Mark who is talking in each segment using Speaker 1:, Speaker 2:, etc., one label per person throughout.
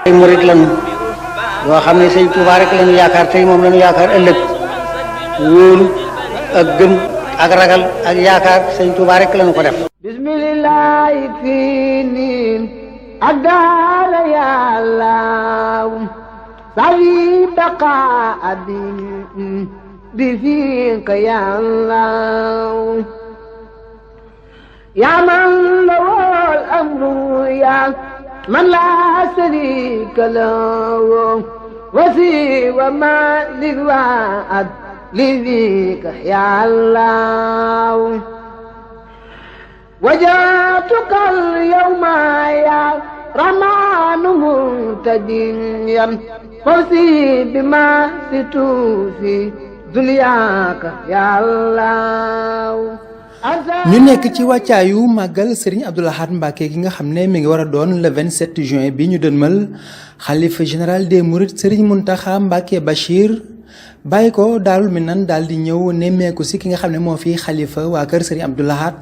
Speaker 1: ay murit lañu yoo xam ne sëñ Tuubaa rek lañu yaakaar tey moom lañu yaakaar ëllëg wóolu ak gëm ak ragal ak yaakaar sëñ Tuubaa rek lañu ko def.
Speaker 2: bismillahi fii niin ak daara yàllaaw sawi baqa abin bi fiika yàllaaw yaa man lawol amru yaa man laa sharika lahu wasi wa ma lil waad li fiika yàllaaw wajatuka al-yawma ya rahman muntajiyan fawzi bima situfi dunyaka ya Allah.
Speaker 3: ñu nekk ci wàccaayu màggal Serigne Abdou Lahad Mbacké gi nga xam ne mi ngi war a doon le 27 juin bi ñu dënmal xalifa général des Mourides Serigne Mountakha Mbacké Bachir bàyyi ko Daarul Minan daal di ñëw nemmeeku si ki nga xam ne moo fi xalifa waa kër Serigne Abdou Lahad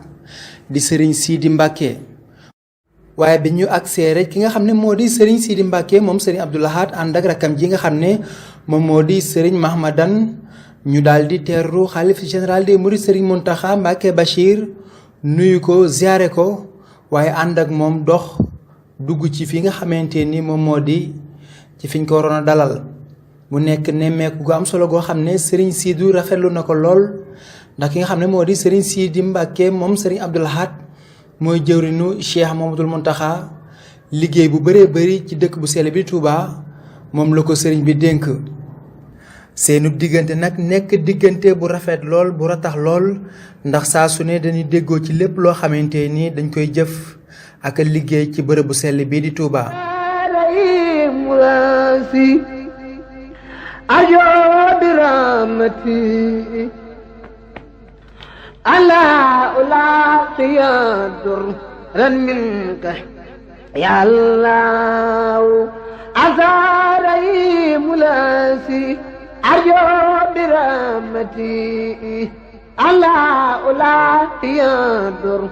Speaker 3: di Serigne Sidi Mbacké waaye bi ñu agsee rek ki nga xam ne moo di Serigne Sidi Mbacké moom Serigne Abdou Lahad ànd ak rakam ji nga xam ne moom moo di Serigne Mahmadan ñu daal di teeru xalif général des Mourides Serigne Mountakha Mbacké Bachir nuyu ko ziare ko waaye ànd ak moom dox dugg ci fi nga xamante ni moom moo di ci fiñ ko waroon a dalal mu nekk nemmeeku gu am solo goo xam ne Serigne Sidou rafetlu na ko lool. ndax ki nga xam ne moo di Serigne Sidi Mbacké moom Serigne Abdou Lahad mooy jëwrinu Cheikh Mouhamadoul Mountakha liggéey bu bëree bëri ci dëkk bu sell bi Touba moom la ko Serigne bi dénk. seenu diggante nag nekk diggante bu rafet lool bu ratax lool ndax saa su ne dañuy déggoo ci lépp loo xamante ni dañ koy jëf ak liggéey ci bërëb bu sell bii di Touba.
Speaker 2: ألا ألاقي درا منك يا الله أزاري ملاسي أرجو برحمتي ألا ألاقي درا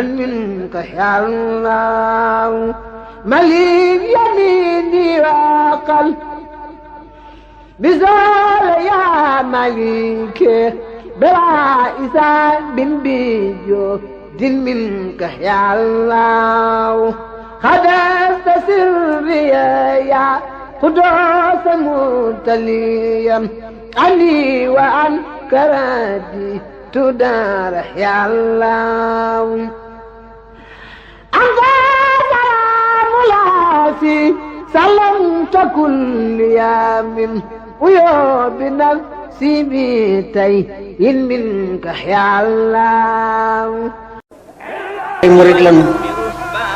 Speaker 2: منك يا الله مليك يميني وقل بزول يا مليك بلا إسان بن بيجو دل منك يا الله خدست سري يا قدوس متليا عني وعن كرادي تدار يا الله أنت سلام لاسي سلمت كل يوم ويا بنفسي بيتي منك يا الله.
Speaker 1: ay murit lañu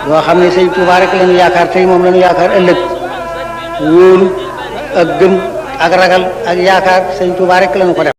Speaker 1: yoo xam ne sëñ Tuubaa rek lañu yaakaar tey moom lañu yaakaar ëllëg wóolu ak gëm ak ragal ak yaakaar sëñ Tuubaa rek lañu ko def.